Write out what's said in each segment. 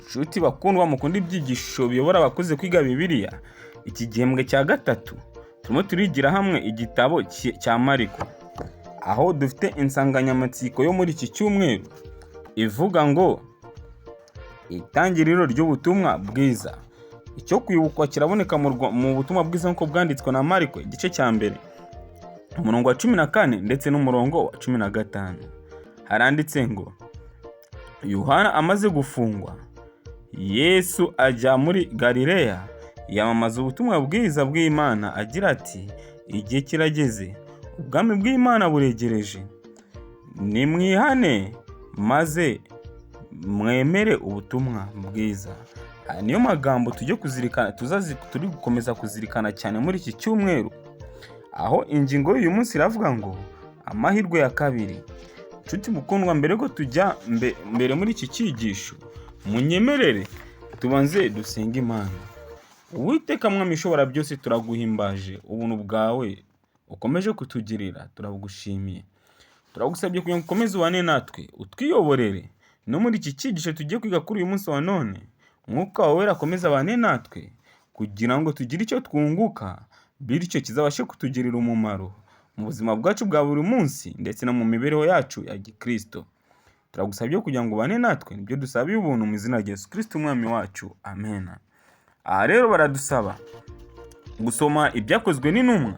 Nshuti bakundwa mukunda ibyigisho biyobora abakuze kwiga Bibiliya, iki gihembwe cya gatatu turimo turigira hamwe igitabo cya Mariko, aho dufite insanganyamatsiko yo muri iki cyumweru ivuga ngo itangiriro ry'ubutumwa bwiza. Icyo kwibukwa kiraboneka mu butumwa bwiza nk'uko bwanditswe na Mariko, igice cya mbere, umurongo wa 14 ndetse n'umurongo wa 15. Haranditse ngo: "Yohana amaze gufungwa, Yesu ajya muri Galileya yamamaza ubutumwa bwiza bw'Imana agira ati: 'Igihe kirageze, ubwami bw'Imana buregereje. Nimwihane maze mwemere ubutumwa bwiza.'" Aya niyo magambo tujye kuzirikana, tuzazi turi gukomeza kuzirikana cyane muri iki cyumweru, aho ingingo y'uyu munsi iravuga ngo amahirwe ya kabiri. Nshuti mukundwa, mbere yuko tujya mbere muri iki cyigisho, munyemerere tubanze dusenge Imana. Uwiteka Mwami ishobora byose, turaguhimbaje ubuntu bwawe ukomeje kutugirira, turabugushimiye. Turagusabye kugira ngo ukomeze ubane natwe, utwiyoborere no muri iki cyigisho tugiye kwiga kuri uyu munsi wa none. Umwuka wawe wera akomeze abane natwe kugira ngo tugire icyo twunguka, bityo kizabashe kutugirira umumaro mu buzima bwacu bwa buri munsi ndetse no mu mibereho yacu ya gikristo. Turagusabye kugira ngo ubane natwe, nibyo dusabiye ubuntu mu izina rya Yesu Kristo Umwami wacu, amen. Aha rero baradusaba gusoma Ibyakozwe n'Intumwa,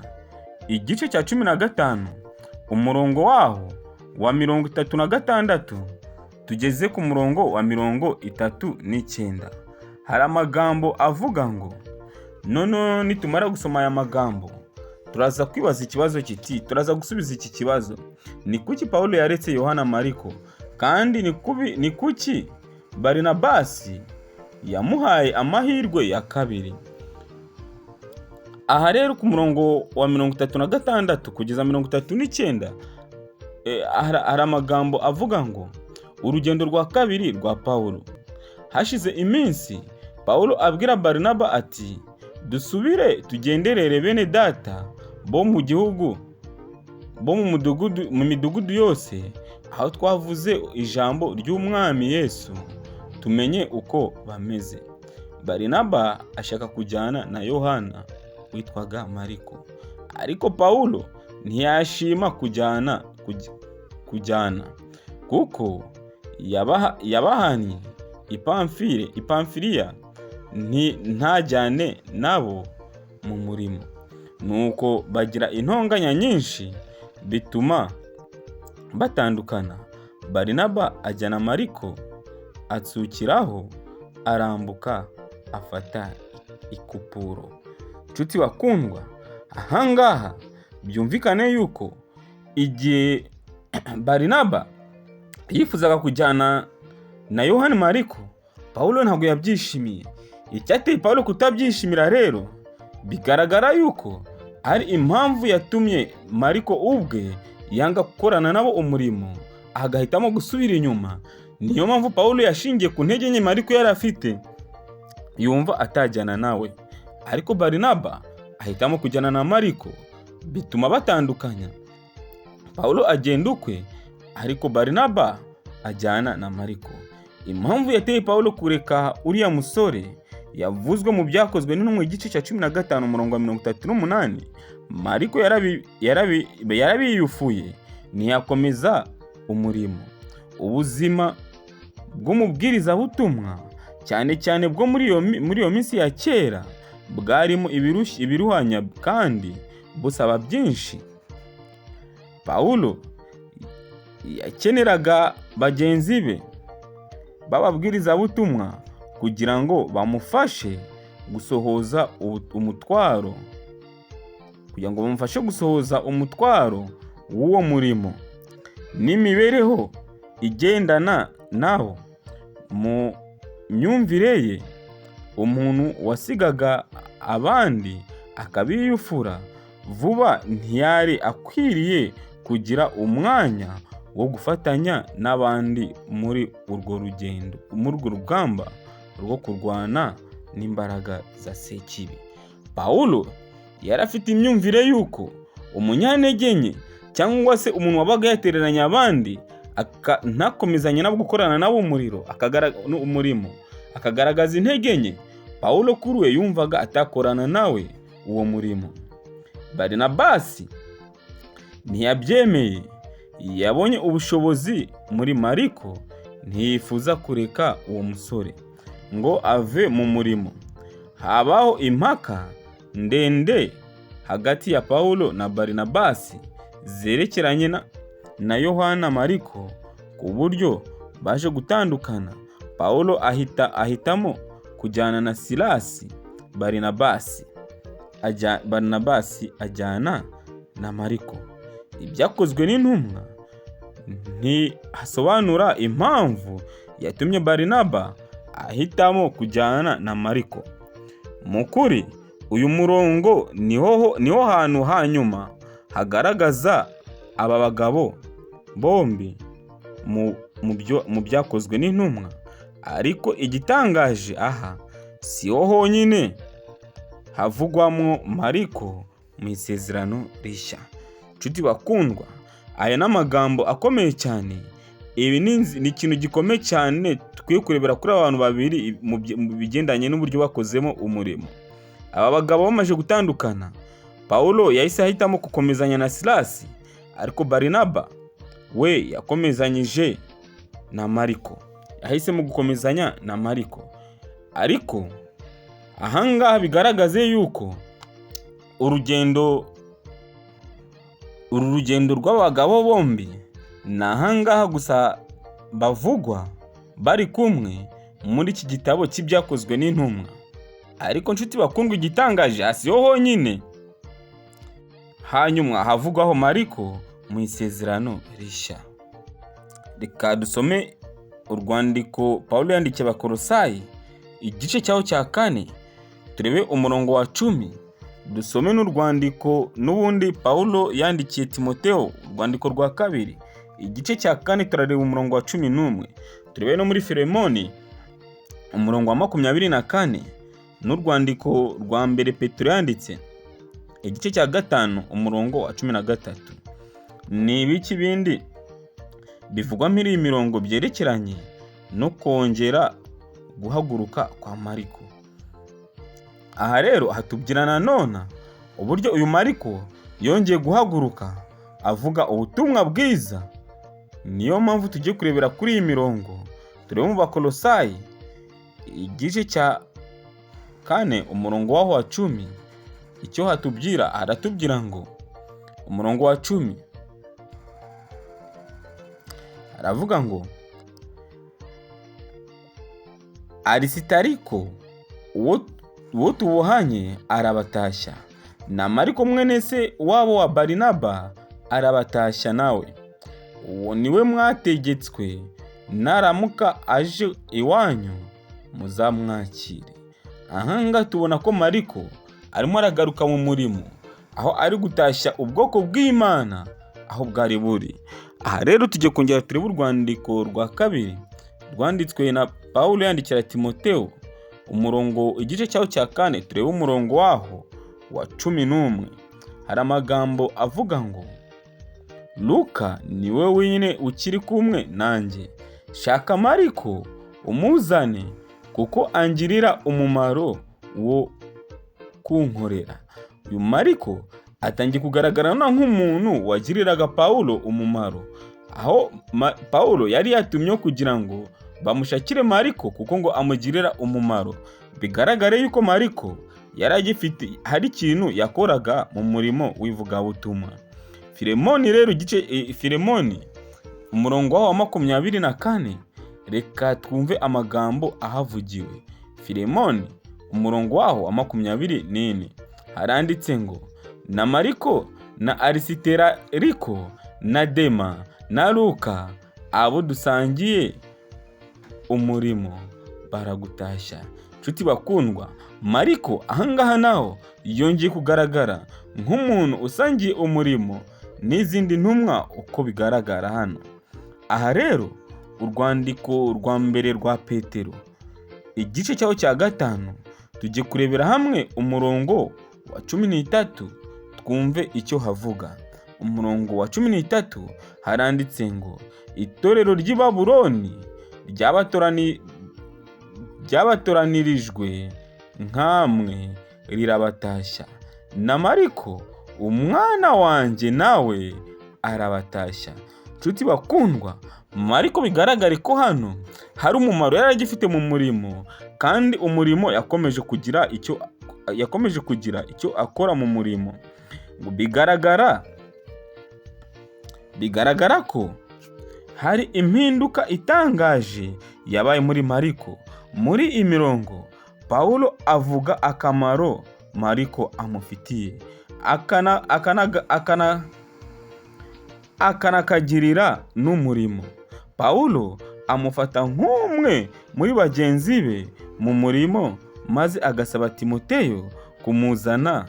igice cya 15, umurongo waho wa 36 tugeze ku murongo wa 39. Hari amagambo avuga ngo noneho nitumara gusoma aya magambo, turaza kwibaza ikibazo kiti, turaza gusubiza iki kibazo: ni kuki Pawulo yaretse Yohana Mariko, kandi ni kuki Barinabasi yamuhaye amahirwe ya kabiri? Aha rero ku murongo wa 36 kugeza 39, hari amagambo avuga ngo urugendo rwa kabiri rwa Pawulo. Hashize iminsi, Pawulo abwira Barinaba ati: "Dusubire tugenderere bene data bo mu gihugu, bo mu mudugudu, mu midugudu yose aho twavuze ijambo ry'Umwami Yesu, tumenye uko bameze." Barinaba ashaka kujyana na Yohana witwaga Mariko, ariko Pawulo ntiyashima kujyana kuko yabahannye i Pamfiliya ntajyane nabo mu murimo. Nuko bagira intonganya nyinshi, bituma batandukana. Barinaba ajyana Mariko, atsukiraho arambuka afata i Kupuro. Nshuti bakundwa, ahangaha byumvikane yuko igihe Barinaba yifuzaga kujyana na Yohani Mariko, Pawulo ntabwo yabyishimiye. Icyateye Pawulo kutabyishimira rero, bigaragara yuko ari impamvu yatumye Mariko ubwe yanga gukorana nabo umurimo, agahitamo gusubira inyuma. Niyo mpamvu Pawulo yashingiye ku ntege nke Mariko yari afite, yumva atajyana nawe, ariko Barinaba ahitamo kujyana na Mariko, bituma batandukanya. Pawulo agenda ukwe, ariko Barinaba ajyana na Mariko. Impamvu yateye Pawulo kureka uriya musore yavuzwe mu Byakozwe n'Intumwa, igice cya 15, umurongo wa 38. Mariko yarabiyufuye, ntiyakomeza umurimo. Ubuzima bw'umubwirizabutumwa, cyane cyane bwo muri iyo minsi ya kera, bwarimo ibiruhanya kandi busaba byinshi. Pawulo yakeneraga bagenzi be b'ababwirizabutumwa kugira ngo bamufashe gusohoza umutwaro, kugira ngo bamufashe gusohoza umutwaro w'uwo murimo n'imibereho igendana nawo. Mu myumvire ye, umuntu wasigaga abandi akabiyufura vuba ntiyari akwiriye kugira umwanya wo gufatanya n'abandi muri urwo rugendo, muri urwo rugamba rwo kurwana n'imbaraga za Sekibi. Pawulo yari afite imyumvire y'uko umunyantege nke cyangwa se umuntu wabaga yatereranye abandi, ntakomezanye nabo gukorana nabo umuriro, umurimo, akagaragaza intege nke, Pawulo kuri we yumvaga atakorana nawe uwo murimo. Barinabasi ntiyabyemeye, yabonye ubushobozi muri Mariko, ntiyifuza kureka uwo musore ngo ave mu murimo. Habaho impaka ndende hagati ya Pawulo na Barinabasi zerekeranye na Yohana Mariko, ku buryo baje gutandukana. Pawulo ahitamo kujyana na Silasi, Barinabasi ajyana na Mariko. Ibyakozwe n'intumwa ntihasobanura impamvu yatumye Barinaba ahitamo kujyana na Mariko. Mu kuri uyu murongo niho hantu hanyuma hagaragaza aba bagabo bombi mu byakozwe n'intumwa. Ariko igitangaje aha si ho honyine havugwamo Mariko mu isezerano rishya. Nshuti bakundwa, aya ni amagambo akomeye cyane. Ibi ni ikintu gikomeye cyane dukwiye kurebera kuri abantu babiri mu bigendanye n'uburyo bakozemo umurimo. Aba bagabo bamaze gutandukana, Pawulo yahise ahitamo gukomezanya na Silasi, ariko Barinaba we yakomezanyije na Mariko. Yahisemo gukomezanya na Mariko. Ariko ahangaha bigaragaze yuko uru rugendo rw'abagabo bombi ni ahangaha gusa bavugwa bari kumwe muri iki gitabo cy'ibyakozwe n'intumwa. Ariko nshuti bakundwa, igitangaje si ho honyine hanyuma havugwaho Mariko mu isezerano rishya. Reka dusome urwandiko Pawulo yandikiye Abakolosayi igice cyaho cya 4, turebe umurongo wa 10. Dusome n'urwandiko n'ubundi Pawulo yandikiye Timoteo, urwandiko rwa 2 igice cya 4, turareba umurongo wa 11. Turebe no muri Filemoni umurongo wa 24, n'urwandiko rwa mbere Petero yanditse igice cya 5 umurongo wa 13. Ni ibiki bindi bivugwa muri iyi mirongo byerekeranye no kongera guhaguruka kwa Mariko? Aha rero hatubwira nanone uburyo uyu Mariko yongeye guhaguruka avuga ubutumwa bwiza. Niyo mpamvu tugiye kurebera kuri iyi mirongo. Turebe mu Bakolosayi igice cya 4 umurongo waho wa 10. Icyo hatubwira, aratubwira ngo umurongo wa 10 aravuga ngo Arisitariko uwo tubohanye arabatashya, na Mariko mwene se wabo wa Barinaba arabatashya nawe. Uwo niwe mwategetswe, naramuka aje iwanyu muzamwakire. Ahanga tubona ko Mariko arimo aragaruka mu murimo, aho ari gutashya ubwoko bw'Imana aho bwari buri. Aha rero tujye kongera turebe urwandiko rwa 2 rwanditswe na Pawulo yandikira Timoteo, umurongo igice cyaho cya 4, turebe umurongo waho wa 11. Hari amagambo avuga ngo Luka niwe wenyine ukiri kumwe nanjye, shaka Mariko umuzane kuko angirira umumaro wo kunkorera. Uyu Mariko atangiye kugaragara nk'umuntu wagiriraga Pawulo umumaro, aho Pawulo yari yatumye kugira ngo bamushakire Mariko kuko ngo amugirira umumaro. Bigaragare yuko Mariko yari agifite hari ikintu yakoraga mu murimo w'ivugabutumwa. Filemoni rero Filemoni umurongo wa 24, reka twumve amagambo ahavugiwe. Filemoni umurongo waho wa 24 haranditse ngo na Mariko na Arisitariko na Dema na Luka abo dusangiye umurimo baragutashya. Nshuti bakundwa, Mariko ahangaha naho yongeye kugaragara nk'umuntu usangiye umurimo n'izindi ntumwa uko bigaragara hano. Aha rero urwandiko rwa mbere rwa Petero igice cyaho cya 5, tujye kurebera hamwe umurongo wa 13, twumve icyo havuga. Umurongo wa 13 haranditse ngo itorero ry'i Babuloni ryabatoranirijwe nkamwe rirabatashya. Na Mariko umwana wanjye nawe arabatashya. Nshuti bakundwa, Mariko bigaragare ko hano hari umumaro yari agifite mu murimo, kandi umurimo yakomeje kugira icyo akora mu murimo. Bigaragara ko hari impinduka itangaje yabaye muri Mariko. Muri iyi mirongo Pawulo avuga akamaro Mariko amufitiye, akanakagirira n'umurimo. Pawulo amufata nk'umwe muri bagenzi be mu murimo, maze agasaba Timoteyo kumuzana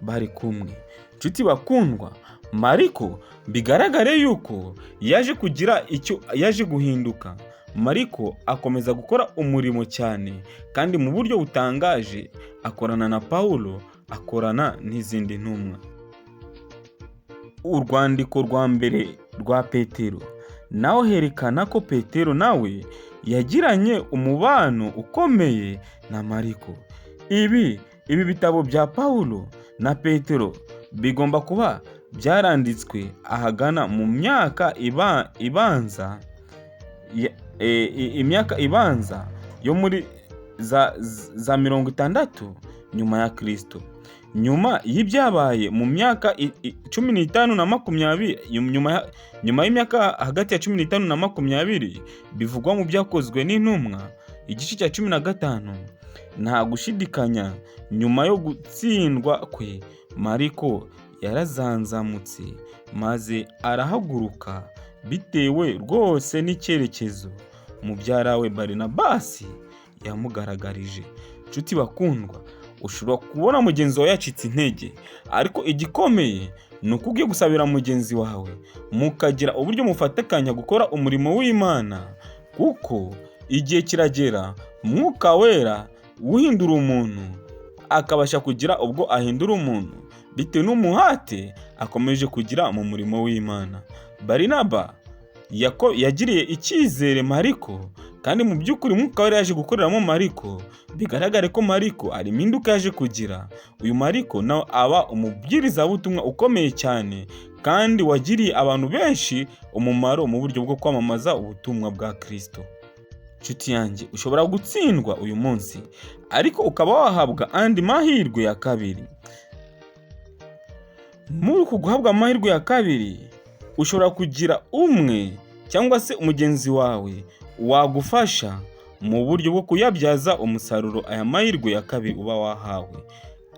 bari kumwe. Nshuti bakundwa, Mariko bigaragare yuko yaje kugira icyo yaje guhinduka. Mariko akomeza gukora umurimo cyane kandi mu buryo butangaje, akorana na Pawulo, akorana n'izindi ntumwa. Urwandiko rwa mbere rwa Petero naho herekana ko Petero nawe yagiranye umubano ukomeye na Mariko. Ibi bitabo bya Pawulo na Petero bigomba kuba byaranditswe ahagana mu myaka ibanza imyaka ibanza yo muri za 60 nyuma ya Kristo. Nyuma y'ibyabaye mu myaka 15 na 20, nyuma y'imyaka hagati ya 15 na 20 bivugwa mu Byakozwe n'Intumwa igice cya 15. Nta gushidikanya, nyuma yo gutsindwa kwe, Mariko yarazanzamutse maze arahaguruka bitewe rwose n'icyerekezo mubyara we Barinabasi yamugaragarije. Nshuti bakundwa, ushobora kubona mugenzi wawe yacitse intege, ariko igikomeye ni uko ugiye gusabira mugenzi wawe, mukagira uburyo mufatikanya gukora umurimo w'Imana, kuko igihe kiragera Mwuka Wera uhindura umuntu akabasha kugira ubwo ahindura umuntu bitewe n'umuhate akomeje kugira mu murimo w'Imana. Barinaba yagiriye icyizere Mariko, kandi mu by'ukuri Mwuka Wera yaje gukoreramo Mariko. Bigaragare ko Mariko ari impinduka yaje kugira. Uyu Mariko nawe aba umubwirizabutumwa ukomeye cyane kandi wagiriye abantu benshi umumaro mu buryo bwo kwamamaza ubutumwa bwa Kristo. Nshuti yanjye, ushobora gutsindwa uyu munsi, ariko ukaba wahabwa andi mahirwe ya kabiri. Muri uku guhabwa amahirwe ya kabiri, ushobora kugira umwe cyangwa se mugenzi wawe wagufasha mu buryo bwo kuyabyaza umusaruro aya mahirwe ya kabiri uba wahawe.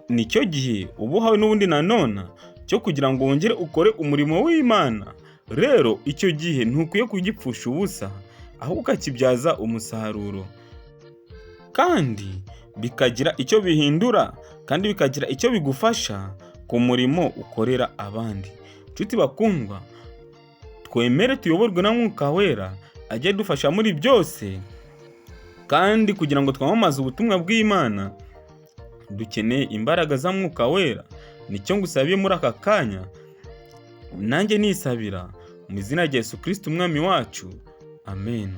Nicyo gihe uba uhawe n'ubundi nanone cyo kugira ngo wongere ukore umurimo w'Imana. Rero icyo gihe ntukwiye kugipfusha ubusa, ahubwo ukakibyaza umusaruro, kandi bikagira icyo bihindura, kandi bikagira icyo bigufasha ku murimo ukorera abandi. Nshuti bakundwa, twemere tuyoborwe na Mwuka Wera ajye adufasha muri byose, kandi kugira ngo twamamaze ubutumwa bw'Imana dukeneye imbaraga za Mwuka Wera. Nicyo ngusabiye muri aka kanya, nanjye nisabira mu izina rya Yesu Kristo Umwami wacu, amen.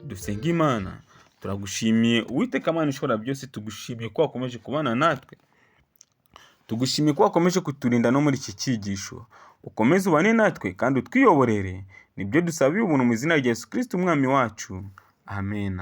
Dusenge Imana. Turagushimiye Uwiteka Mana ishobora byose, tugushimiye ko wakomeje kubana natwe, tugushimiye ko wakomeje kuturinda no muri iki cyigisho. Ukomeze ubane natwe kandi utwiyoborere, nibyo dusabiye ubuntu mu izina rya Yesu Kristo Umwami wacu, amen.